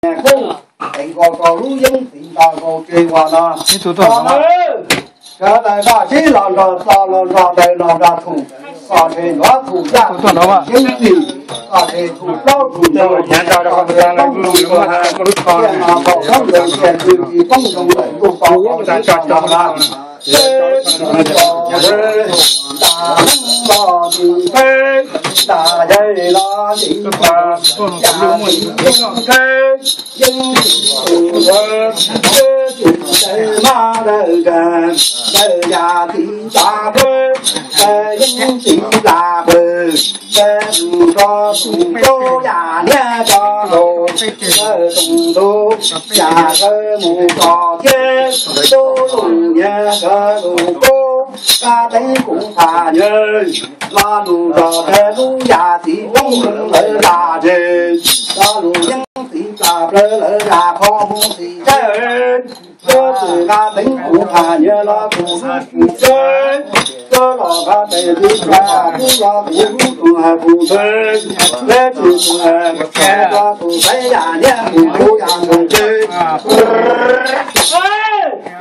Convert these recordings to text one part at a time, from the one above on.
niam kub, teev nkaus rau lub yeeb txiv nto nkaus tseg ua no. Sawv daws nrog sib los nrog txo los nrog daws los nrog thum, txo tseg yuav thum yaj yeeb txim, txo tseg thum plaub thum ntug, txo tseg poob ntoo ntug ha, tiaj no tau poob ntoo tiaj twg tsis poob ntoo lawm ntuj tau tau tsis tau los. Nta neeb los tsis nqeb, nta yai los tsis nqab, yam tsis yeej nqeb, yeeb tsis tus nqab, yeeb tsis tus nqab mas dawb nqab, dawb yam tsis nqab, dawb yeeb tsis nqab pawg, dawb mus tso tus nkaub yam niab tso nkaus, dawb tus ntug yam dawb mus tso thiab, tub lus niab dawb lus kub, kab teeb kuv tham nyab, lo lus zog dawb lub yam txiv poob lawv lam tseg, lo lus yeeb txiv plam plaws lawv lam qhov mus txiv tsawb. Tuab txwm kab teeb kuv tham nyab los kuv lub txwm tsawb, tuab los kab teeb kuv tham kuv los kuv lub txwm kuv tsawb, peb txwm kuv los kuv saib yam niab kuv kuv yam ntawd tseg.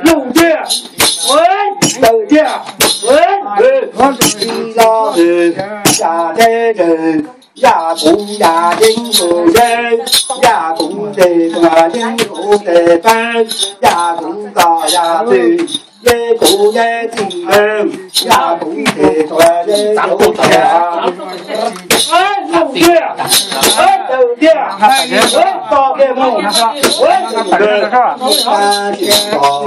Lus tiag, daws tiag, los yam teb tsawg, yam kuv yam yeeb kuv yeeb, yam kuv tes tuag yeeb kuv tes peb, yam kuv txo yam txim, yeeb kuv yeeb txim, yam kuv tes tuag yeeb kuv tes. Lus tiag, daws tiag, to tiag mus, los tsis nphaw,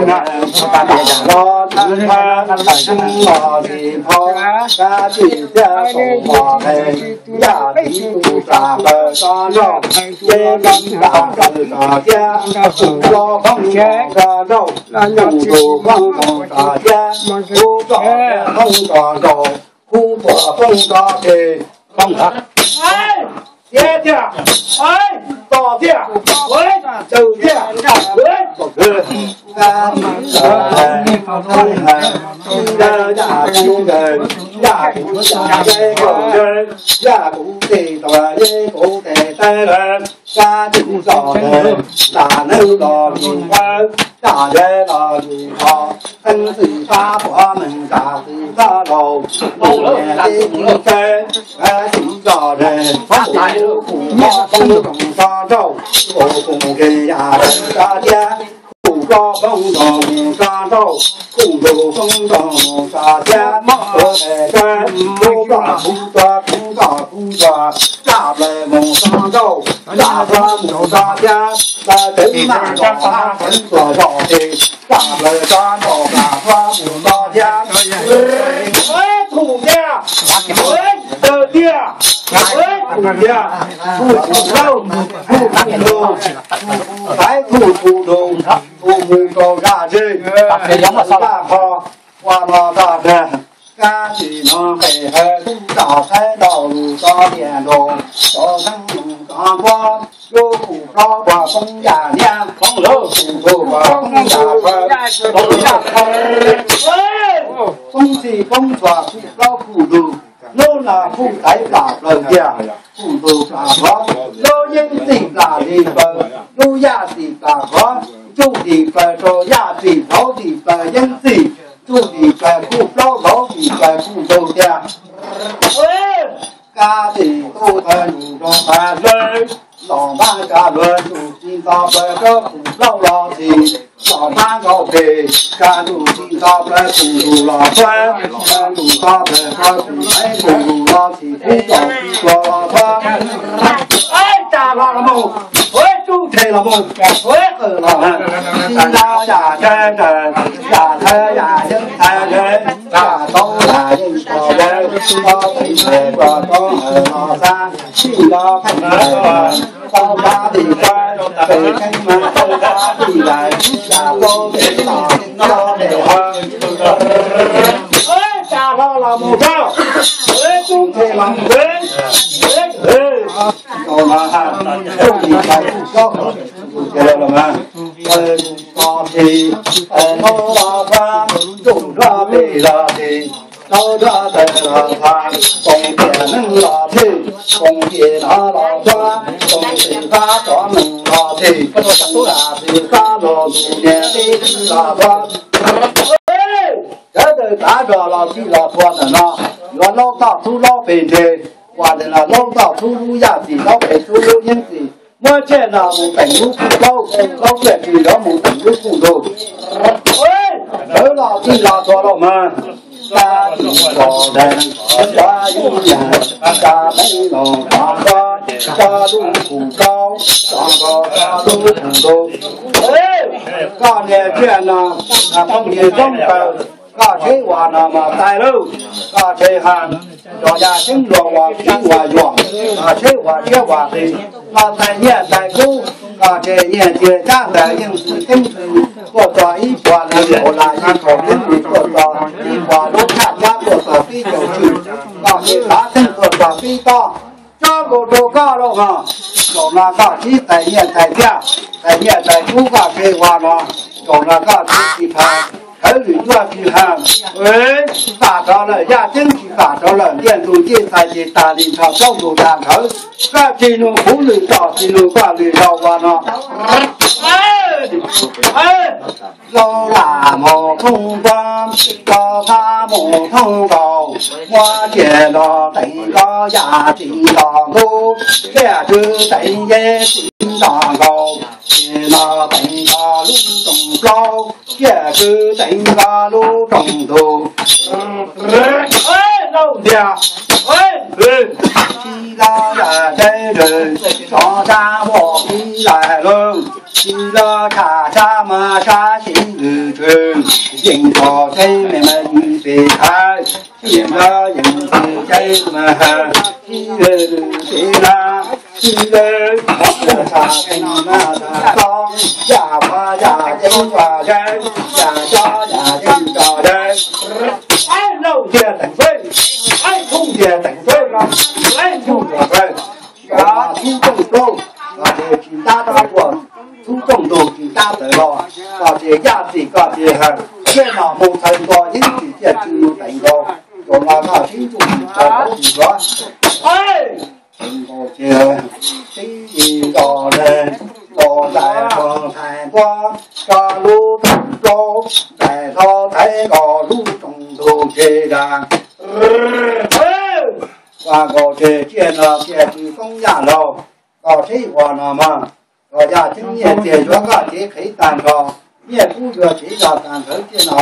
los tsis nphaw, kab tsis tiag tau mos qe, yam txiv tus plam plaws tso nrauj, yeeb txiv plam plaws tso thiab, tus hlob poob tso nrauj, tus tus poob tso thiab, kub txom poob tso nrauj, kub tuam poob tso tseg. Tiag tiag, to tiag, daws tiag, yam kuv tes tuag yeeb kuv tes peb, kab tsis txom daws, nta neeb los tsis nqab, nta yai los tsis nqab, teeb txwm sab puav meej nta txwm sab laug, mus niam teb mus teb, txiv txom daws, kuv mob poob ntoos tso nrauj, kuv kuv nkeeg yam tso thiab, kuv koj poob ntoos mus tso nrauj, kuv ntuj poob ntoos mus tso thiab, kuv tes kab, kuv koj kuv tso, kuv koj kuv tso, tsa plaws mus tso nrauj, tsa plaws mus tso thiab, plaws tsev maj los maj tsev tuag zog ces, tsa plaws tso nrauj, tsa plaws mus tso thiab. Thum tiag, daws tiag, thum tiag, thum thum lauj, thum thum lug, thum thum thaiv, thum thum lug, thum mus rau zaj zej, zaj qho, ua no tag dag, kab tsis no nqes hawv kub tso saib ntau lus tso tias nkaus, tso neeb lus tso nkuab, lub kub plaub puas poob yam niab, lub kub ntug puas poob yam pawg, poob yam pawg, poob txij poob txhua kub plaub kub ntug, lub no kub taiv plam plaws tiag, kub ntug plam qhov, lub yeeb txim plam li plaws, lub yaj txim plam qhov, ntsuj dim plaws rau yaj txim, hlauv dim plaws yeeb txim, ntsuj dim plaws kub plaub, hlauv dim plaws kub ntug tiag. Kab tsis tuj tawg ntuj rau tag lawm, los npab kab luag ntuj tsis nto plaws rau kub plaub los txim, los npab nkaus pem, kab ntuj tsis nto plaws kub ntug los txhuab, kab ntuj nto plaws rau kub taiv kub ntug los txim, kub txom kub txo los txhuab. Tsa hlo los mus, ua tsuj them los mus, ua qw los, tsis nto yam thawj, yam thawj yam yeeb thawj yeeb, yam tau yam yeeb tau yeeb, tau txim txais puas tau hawm los xav, tsis nto pheej hawm los, tau kab tim kab, pem kheej mas tau kab tim lais, yam tau pem los tau pem hawm. Tsa hlo los mus tso, ua tsuj them los mus, tau mas, tsuj tim lais tsuj tsob, tsuj tim lais los mas, tau txim, tau los txhuab, tsuj nrog pem los txim. Tau rau tawm los txog, koom tiam neeg los thwj, koom tiam no los txog, koom tiam qab rov neeg los thwj, koom tiam qab los tus niam tij los txog. Sawv daws tav zog los txij los txhua ntawm no, yuav laub toj txhub laub pes ntseg, uas ntawm no laub toj txhub lub yaj txim, laub pes txhub lub yeeb txim, muab tsiaj no mus teem lub kuj plaub, laub tsiaj tsis yuav mus teem lub kuj ntug. Sawv los txij los txhua los mas, tsa tsis tso dees, tsa yub yas, tsa teeb los tsa koj, tsa lub kuj plaub, tsa koj tsa lub kuj ntug. Koj niag tsiaj no, phooj ywg Toob Kaws, koj tsheb uas no mas txais lauj, koj tsheb ha, cov yaj ceeb luag uas tsiv uas yuam, tsheb uas tsiab uas qis, los txais nyiaj txais kub, koj tsheb nyiaj txiag cab ntawd yeej txwv teeb txwv tuaj txog ib puas nees nkaum las, yeej txwv teeb txwv tuaj txog ib puas lub tshaj cab tuaj txog pib caum tswm, koj tsheb tav teeb tuaj txog pib tob. Cov nkaus rau koj lauj hos, zaum no koj tsheb txais nyiaj txais txiaj, txais nyiaj txais kub koj tsheb ua no, zaum no koj tsheb tsis pha, khawv lwm cuab tsis ha, pam rov lawm yaj ceeb tsis pam rov lawm, ntiaj ntug ncej txhais ces tas li nrho plaub ntug tag nrho, koj tsis nug kuv lwm txoj tsis nug koj lwm zaus ua no. Laus lam mus thoob nkuaj, koj txhob mus thoob nkaus, muab tsiaj los teem koj yaj tsis nto ntub, tsiaj tsw teem yeeb tsis nto nkaus, tsiaj no teem koj lub rooj plaub, tsiaj tsw teem koj lub rooj ntug. Lauj ntiag, tsis los yam teb lwm, tso sab voj ib laim lawm, tsis los tsham sab mas sab xyov lwm tswv, yeej txog tseeb me me ywj pes thaiv, tsis los yeej tsis tseeb mas ha, tsis lwm tsis na, tsis lwm tsis na, tsis na, tsis na, yam mas yam yeeb tso yeeb, yam tso yam yeeb tso yeeb. Lauj ntiag teem txawb, thoob ntiag teem txawb, thoob ntiag txawb. Xub rooj plaub, koj tsheb tsis ntab tawm tuaj, xub rooj ntug tsis ntab tawm los, koj tsheb yaj txim koj tsheb ha, tsiaj nom mus txhawv nto yeeb txim tsiaj tsw mus teem nkaus, zaum no koj tsheb tsuj tsis tau tau tsis yuav. Tib nto ntawm ntuaj, tso lub rooj plaub, ntais hlo thaiv koj lub rooj ntug tseg dag. Ua nkaus tseg tsiaj no tsiaj tsw koob yaj laug, koj tsheb ua no mas, koj yaj ceeb nyiaj txiag yuav koj tsev qhev tag nrho, nyiaj kub yuav tsev zog tag nrho tsiaj no,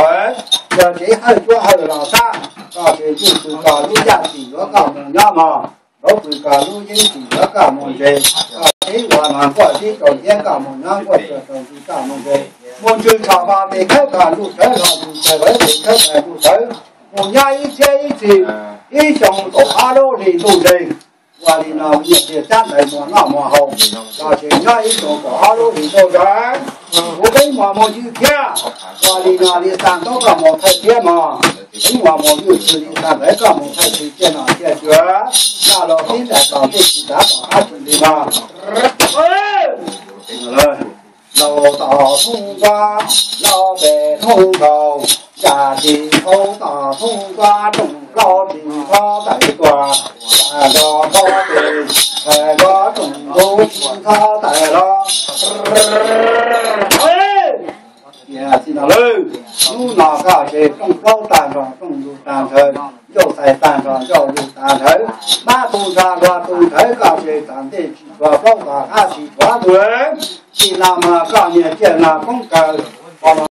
yog tsev hawj cuab hawj los sab, koj tsev tsuj tsis tau lub yaj txim yuav koj mus nyob mog, nrauv tsis tau lub yeeb txim yuav koj mus ntses, koj tsheb ua no nkuaj tsheb rau ntiab koj mus nyob, nkuaj tsuag rau ntsis koj mus ntses, mus ntsws tshom vos tes khawb koj ntuj tawv los ntws tawv vawv tes khawb koj ntuj tawv, mus nyob ib txhiab ib txhis, ib xyoo kaum ob lub hlis ntuj ntseg. Ua li no nyiaj txiag cab ntawd muaj noj muaj haus, koj tsev nyob ib xyoo kaum ob lub hlis ntuj ntseg. Kuv teeb muaj mus ywj thiab, ua li no li xa ntaub koj mus thawj thiab mog, teeb muaj mus ywj txwv li xa ntawd koj mus thawj txwv tsiaj nom tsiaj tsw, koj los tib ntais tom ntej tsis tav tom qab tsis li mog. Laus tom thoob nkuaj, laus pem thoob nkaus, yam tsis tau tom thoob nkuaj, rooj plaub tsis txhob tawm tuaj, yam nto txhob pes, yam nto rooj ntug tsis txhob tawm los. Tias txij no lawm, hnub no koj tsev rooj plaub tag nrho, rooj ntug tag nrho, ncauj txhais tag nrho, ncauj lug tag nrho, mab tu nrho luag tu nrho, koj tsev tom ntej tsis tshuav plaub tom qab tsis tshuav ntug. Txij no mas koj niag tsiaj no Koob Kaws, koj los